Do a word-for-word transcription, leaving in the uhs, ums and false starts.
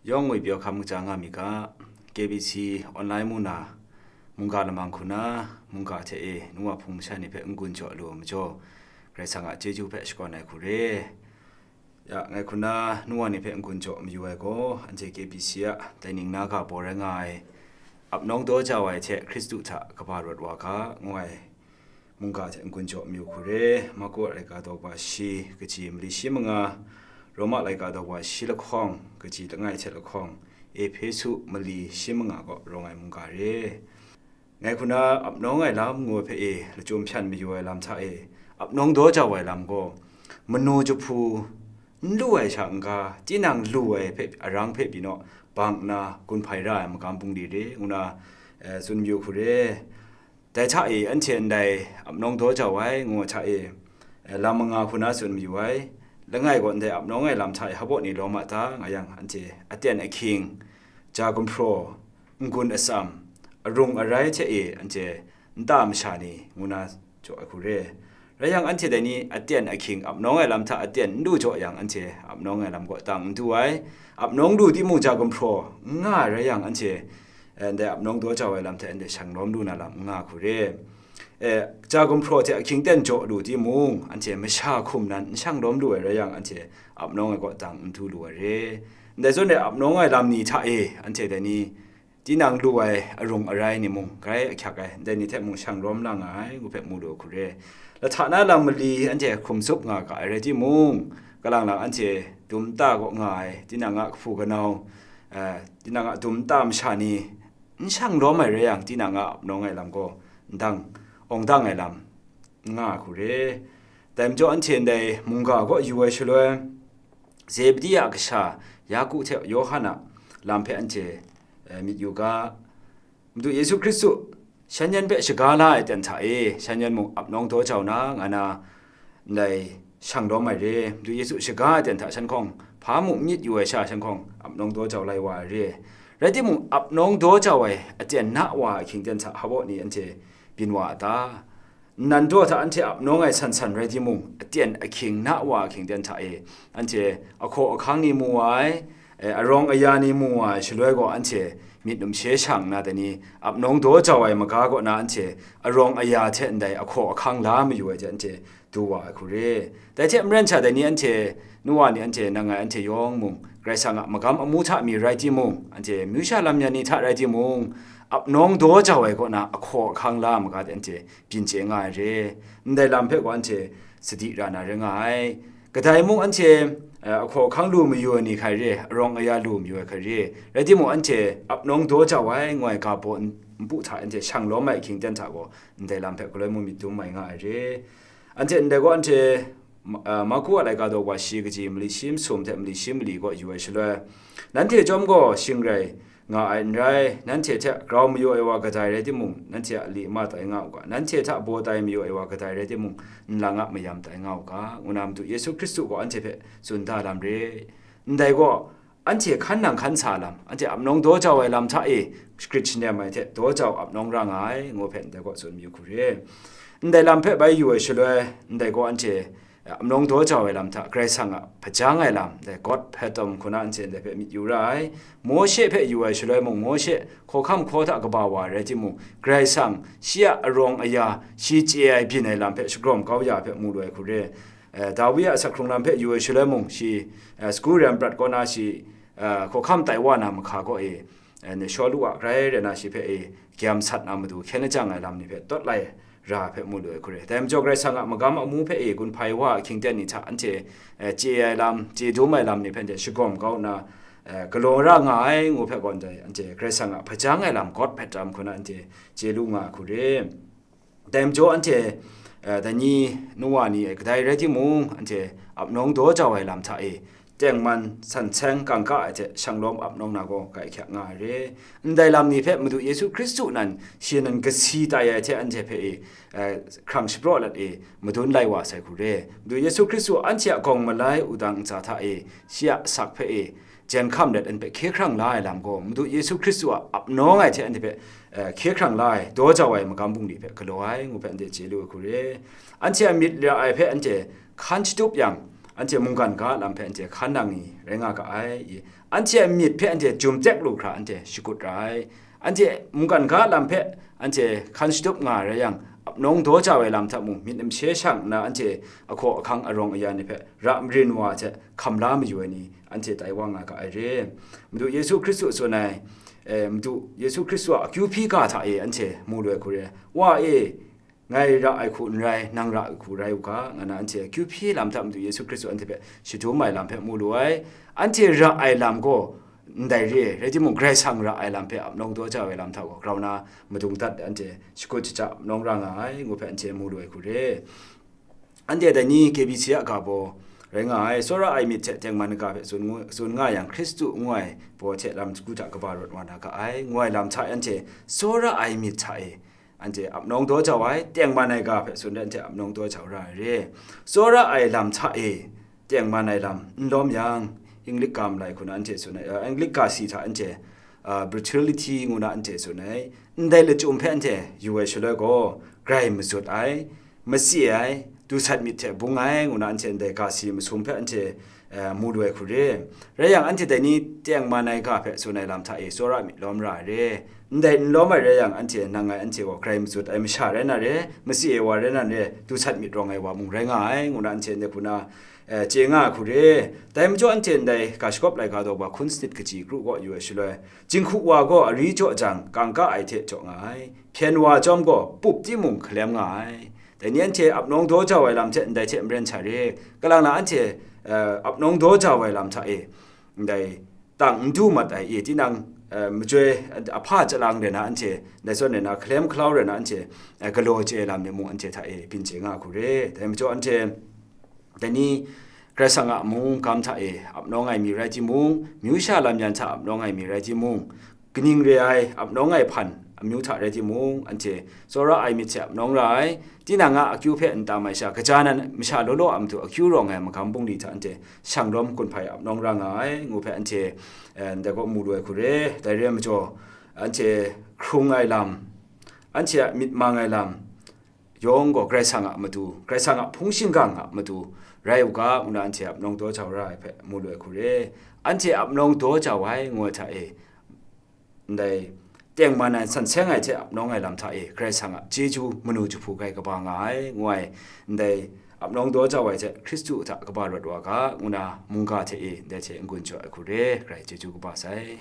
Yawng ngwi pyaw hkam kaja nga mi ga, K B C online mung na mungga lamang hku na, mungga hte e nu wa hpung masha ni hpe n-gun jaw lu ai majaw, Karai Kasang a chyeju hpe shakawn ai hku re. Ya, ngai hku na nu wa ni hpe n-gun jaw mayu ai gaw, anhte K B C a dai ning na ga baw rai nga ai, ap nawng daw jau ai hte Hkristu hta kaba rawt wa ga, ngu ai mungga hte n-gun jaw mayu hku re. Marku a laika daw wa shi, kaji mali shi manga, Roma laika daw wa shi lahkawng, kaji langai hte lahkawng, Ehpesu mali shi manga kaw rawng ai mungga re. Ngai hku na ap nawng ai lam ngu ai hpe e lachyum hpyan mayu ai lam hta e, ap nawng daw jau ai lam gaw, manu jahpu n lu ai sha n-ga, tinang lu ai hpe, arang hpe byin naw, bang nna gun hpai ra ai magam bungli re, ngu na, eh, tsun mayu hku re. Dai hta e anhte ndai ap nawng daw jau ai, ngu ai hta e, eh, lam manga hku na tsun mayu ai. Langai gaw ndai ap nawng ai lam hta e hpabaw ni lawm a ta, nga yang, anhte aten ahkying, ja gumhpraw, n-gun atsam, arung arai hte e anhte nta masha ni ngu na jaw ai hku re. Rai yang, anhte dai ni aten ahkying ap nawng ai lam hta aten n du jaw yang, anhte ap nawng ai lam kaw tang n du ai. Ap nawng lu timung, ja gumhpraw n nga ai rai yang, anhte, eh, ndai ap nawng daw jau ai lam hte anhte shang lawm lu na lam n nga hku re. Eh, ja gumhpraw hte ahkying ten jaw lu timung, anhte masha hkum nan n shang lawm lu ai rai yang, anhte ap nawng ai kaw tang n du lu ai re. Ndai zawn e ap nawng ai lam ni hta e, anhte dai ni, tinang lu ai arung arai ni mung, grai ahkyak ai, ndai ni hte mung shang lawm la nga ai, ngu hpe mu lu hku re. Lahta na lam mali anhte hkum tsup nga ga ai rai timung, kalang lang anhte dum nta kaw nga ai, tinang a kahpu kanau, eh, tinang a dum nta masha ni n shang lawm ai rai yang, tinang a ap nawng ai lam gaw, ndang, awng dang ai lam, n nga ai hku re. Dai majaw anhte ndai mungga kaw yu ai shaloi, Zebedi a kasha Yaku hte Yawhan a lam hpe anhte, eh, myit yu ga. Madu Yesu Hkristu shan yan hpe shaga la ai ten hta e, shan yan mung ap nawng daw jau na, nga na, ndai shang lawm ai re. Madu Yesu shaga ai ten hta shan hkawng hpa mung n myit yu ai sha, shan hkawng ap nawng daw jau lai wa ai re. Rai timung, ap nawng daw jau ai aten na wa ahkying ten hta hpabaw ni anhte byin wa a ta? Nnan daw hta anhte ap nawng ai san san rai timung, aten ahkying na wa ahkying ten hta e, anhte ahkaw ahkang ni mu wa ai, eh, arawng aya ni mu wa ai shaloi gaw, anhte myit numshe sha nna dai ni, ap nawng daw jau ai maga kaw na anhte arawng aya hte ndai ahkaw ahkang la mayu ai hte anhte du wa ai hku re. Dai hte maren sha dai ni anhte, nu wa ni anhte, nang ngai anhte yawng mung, Karai Kasang a magam amu hta mi rai timung, anhte amyu sha lam yan ni hta rai timung, ap nawng daw jau ai kaw na ahkaw ahkang la ai maga de anhte byin chye nga ai re. Ndai lam hpe gaw anhte sadi ra na rai nga ai. Kadai mung anhte, eh, ahkaw ahkang lu mayu ai ni hkrai re, arawng aya lu mayu ai hkrai re, rai timung, anhte ap nawng daw jau ai, ngu ai ga baw n-, npu hta anhte shang lawm ai ahkying ten hta gaw, ndai lam hpe galoi mung myit dum mai nga ai re. Anhte ndai gaw anhte, Ma-, ah, Marku a laika daw wa shi, kaji mali shi masum hte mali shi mali kaw yu ai shaloi, nanhte chyawm gaw shing rai nga ai n rai, nanhte hte grau mayu ai wa kadai rai timung, nanhte a li ma tai nga u ga, nanhte hta baw tai mayu ai wa kadai rai timung, nlang a mayam tai nga u ga, ngu na Madu Yesu Hkristu gaw anhte hpe tsun da lam re. Ndai gaw, anhte hkan nang hkan sa lam, anhte ap nawng daw jau ai lam hta e, shagrit shanem ai hte daw jau ap nawng ra nga ai, ngu hpe ndai gaw tsun mayu hku re. Ndai lam hpe bai yu ai shaloi, ndai gaw anhte, eh, ap nawng daw jau ai lam hta, Karai Kasang a hpajang ai lam, ndai God hpe tawn hku na anhte ndai hpe myit yu ra ai. Mawshe hpe yu ai shaloi mung, Mawshe hkawhkam hkaw hta kaba wa rai timung, Karai Kasang shi a arawng aya, shi chye ai byin ai lam hpe shagrawm kau ya hpe mu lu ai hku re. Eh, Dawi a asak hkrung lam hpe yu ai shaloi mung, shi, eh, sagu rem prat kaw na shi, eh, hkawhkam tai wa na mahka kaw e, eh, ne Shawlu a grai rai na shi hpe e gyam sat na matu hkyen lajang ai lam ni hpe tawt lai ra hpe mu lu ai hku re. Dai majaw Karai Kasang a magam amu hpe e gun hpai wa ahkying ten ni hta anhte, eh, chye ai lam, chye dum ai lam ni hpe anhte shagawm kau nna, eh, galaw ra nga ai ngu hpe gaw ndai anhte Karai Kasang a hpajang ai lam God hpe tawn hku na anhte chye lu nga ai hku re. Dai majaw anhte, eh, dai ni nu wa ni e kadai rai timung, anhte ap nawng daw jau ai lam hta e, tengman, san seng, kangka ai hte shanglawm ap nawng na gaw, kai hkyak nga ai re. Ndai lam ni hpe Madu Yesu Hkristu nan, shi nan kasi tai ai hte anhte hpe e, eh, hkrang shapraw let e, madun lai wa sai hku re. Madu Yesu Hkristu anhte a gawng malai wudang ntsa hta e, shi a asak hpe e, jen hkam let anhte hpe hkye hkrang la ai lam gaw, Madu Yesu Hkristu a ap nawng ai hte anhte hpe, eh, hkye hkrang la ai, daw jau ai magam bungli hpe galaw ai, ngu hpe anhte chye lu ai hku re. Anhte a myit ra ai hpe anhte hkan shatup yang, anhte mungkan ga a lam hpe anhte hkan nang ni rai nga ga ai. I, anhte a myit hpe anhte jum tek lu hkra anhte shakut ra ai. Anhte mungkan ga a lam hpe anhte hkan shatup nga ai rai yang, apnawng daw jau ai lam hta mung myit namshe shang nna anhte ahkaw ahkang arawng aya ni hpe ra marin wa hte hkam la mayu ai ni anhte tai wa nga ga ai re. Madu Yesu Hkristu tsun ai, eh, Madu Yesu Hkristu a akyu hpyi ga hta e anhte mu lu ai hku re, Wa e, ngai ra ai hku n rai, nang ra ai hku rai u ga, nga na anhte akyu hpyi lam hta Madu Yesu Hkristu anhte hpe shadum ai lam hpe mu lu ai. Anhte ra ai lam gaw ndai re, rai timung, Karai Kasang ra ai lam hpe apnawng daw jau ai lam hta gaw grau na madung dat anhte shakut shaja apnawng ra nga ai, ngu hpe anhte mu lu ai hku re. Anhte dai ni K B C a ga baw rai nga ai, tsawra ai myit hte tengman ai ga hpe tsun ngu-, tsun nga yang, Hkristu ngu ai baw hte lam sagu hta kaba rawt wa na ga ai, ngu ai lam hta e anhte tsawra ai myit hta e, anhte apnawng daw jau ai, tengman ai ga hpe tsun let anhte apnawng daw jau ra ai re. Tsawra ai lam hta e, tengman ai lam n lawm yang, Inglik ga malai hku na anhte tsun ai, uh, Inglik ga si hta anhte, uh, brutality ngu na anhte tsun ai, ndai lachyum hpe anhte yu ai shaloi gaw, grai mazut ai, matsi ai, dusat myit hte bung ai, ngu na anhte ndai ga si masum hpe anhte, eh, mu lu ai hku re. Rai yang, anhte dai ni tengman ai ga hpe tsun ai lam hta e tsawra myit lawm ra ai re. Ndai n lawm ai rai yang, anhte nang ngai anhte gaw grai mazut ai masha rai na re, matsi ai wa rai na re, dusat myit rawng ai wa mung rai nga ai, ngu na anhte ndai hku na, eh, chye nga ai hku re. Dai majaw anhte ndai ga shagawp laika daw ba hkun sanit kaji kru kaw yu ai shaloi, jinghku wa gaw ari jaw jang, kangka ai hte jaw nga ai, hpyen wa chyawm gaw pup timung hkalem nga ai. Dai ni anhte apnawng daw jau ai lam hte ndai hte maren sha re, kalang na anhte, eh, apnawng daw jau ai lam hta e, ndai tang n du mat ai, e, tinang, eh, majoi ahpa chyalang rai na anhte, ndai zawn rai na, hkalem hkalau rai na anhte, eh, galaw chye ai lam ni mung anhte hta e byin chye nga hku re. Dai majaw anhte, dai ni Karai Kasang a mungkan hta e apnawng ai mi rai timung, myu sha lam yan hta apnawng ai mi rai timung, kaning re ai apnawng ai hpan amyu hta rai timung, anhte tsawra ai myit hte apnawng ra ai, tinang a akyu hpe n tam ai sha, kaja nan masha law law a matu akyu rawng ai magam bungli hta anhte shanglawm gun hpai apnawng ra nga ai, ngu hpe anhte, eh, ndai kaw mu lu ai hku re. Dai re ai majaw, anhte hkrung ai lam, anhte a myit mang ai lam yawng gaw Karai Kasang a matu, Karai Kasang a hpung shingkang a matu rai u ga, ngu na anhte apnawng daw jau ra ai hpe mu lu ai hku re. Anhte apnawng daw jau ai, ngu ai hta e, ndai tengman ai, san seng ai hte apnawng ai lam hta e, Karai Kasang a chyeju manu jahpu grai kaba nga ai, ngu ai, ndai apnawng daw jau ai hte Hkristu hta kaba rawt wa ga, ngu na mungga hte e ndai hte n-gun jaw ai hku re, grai chyeju kaba sai.